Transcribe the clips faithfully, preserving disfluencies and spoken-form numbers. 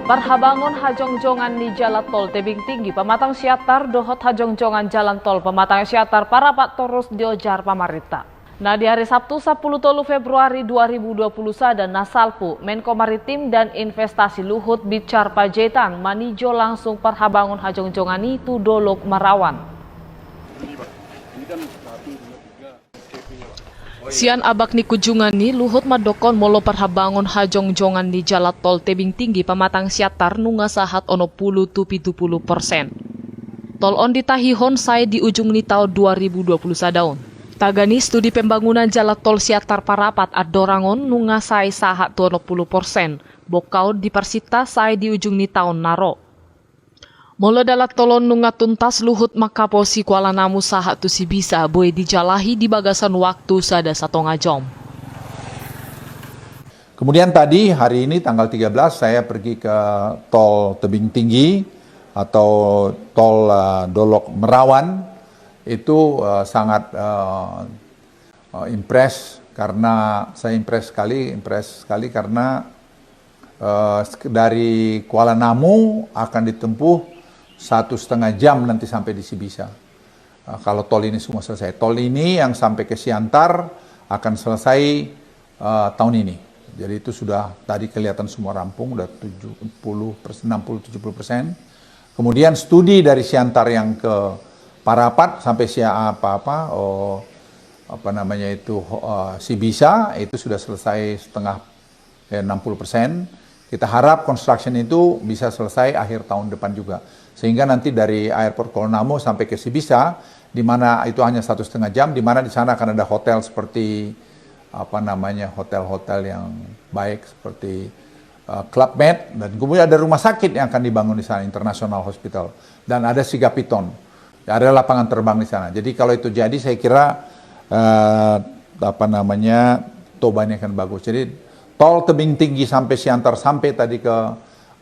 Parhabangon hajongjongan ni jalan tol Tebing Tinggi Pamatang Siantar dohot hajongjongan jalan tol Pamatang Siantar Parapat torus diojar pamarenta. Na di ari Sabtu sampulu tolu Februari dua ribu dua pulu sada na salpu, Menko Maritim dan Investasi Luhut Binsar Panjaitan manijo langsung parhabangon hajongjongan i tu Dolok Marawan. Sian abak ni kunjungan i, Luhut mandokkon molo parhabangon hajongjongan ni jalan tol Tebing Tinggi Pamatang Siantar nunga sahat onom pulu tu pitu pulu persen. Tol on ditahihon sae di ujung ni taon dua ribu dua pulu sada on. Tagan ni studi pembangunan jalan tol Siantar Parapat Andorang on nunga sae sahat tu onom pulu persen, bongkaon diparsinta sae di ujung ni taon na ro. Molo dalan tol on nunga tuntas, Luhut manghaposi Kuala Namu sahat tu Sibisa boi dijalahi di bagasan waktu sada satonga jom. Kemudian tadi, hari ini, tanggal tiga belas, saya pergi ke tol Tebing Tinggi atau tol, eh, Dolok Marawan. Itu, eh, sangat, eh, eh, impress karena saya impress sekali, impress sekali karena, eh, sek-, dari Kuala Namu akan ditempuh satu setengah jam nanti sampai di Sibisa. Eh, kalau tol ini semua selesai. Tol ini yang sampai ke Siantar akan selesai, eh, tahun ini. Jadi itu sudah tadi kelihatan semua rampung, udah tujuh puluh persen, enam puluh tujuh puluh persen. Kemudian studi dari Siantar yang ke Parapat sampai Sia apa-apa, oh, apa namanya itu, ho-, eh, Sibisa itu sudah selesai setengah, eh, enam puluh persen. Kita harap construction itu bisa selesai akhir tahun depan juga. Sehingga nanti dari Airport Kuala Namu sampai ke Sibisa, di mana itu hanya satu setengah jam, di mana di sana akan ada hotel seperti, apa namanya, hotel-hotel yang baik seperti, eh, Club Med, dan kemudian ada rumah sakit yang akan dibangun di sana, International Hospital, dan ada Sigapiton, ada lapangan terbang di sana. Jadi kalau itu jadi, saya kira, eh, apa namanya, Toba ini akan bagus. Jadi tol Tebing Tinggi sampai Siantar sampai tadi ke,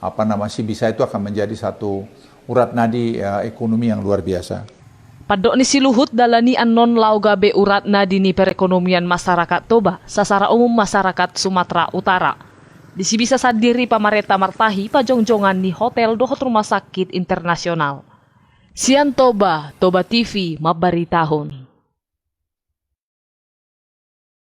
apa nama, Sibisa itu akan menjadi satu urat nadi, eh, ekonomi yang luar biasa. Pandok ni si Luhut, dalan i annon laho gabe urat nadi ni perekonomian masyarakat Toba, sasara umum masyarakat Sumatera Utara. Di Sibisa sandiri pamarenta martahi pajongjongan ni hotel dohot rumah sakit internasional. Sian Toba, Toba T V mambaritahon.